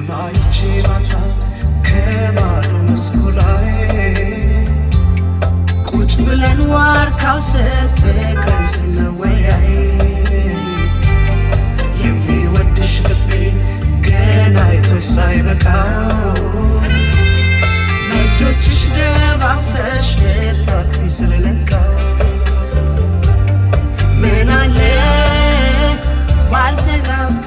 ህልም አይቼ ማታ ከማዶ መስኩ ላይ ቁጭ ብለን ዋርካው ስር ፍቅርን ስንወያይ፣ የሚወድሽ ልቤ ገና አይቶሽ ሳይበቃው በእጆችሽ ደባብሰሽ ልታቅፊ ስለነቃው፣ ምን አለ ባልተኛ እስከ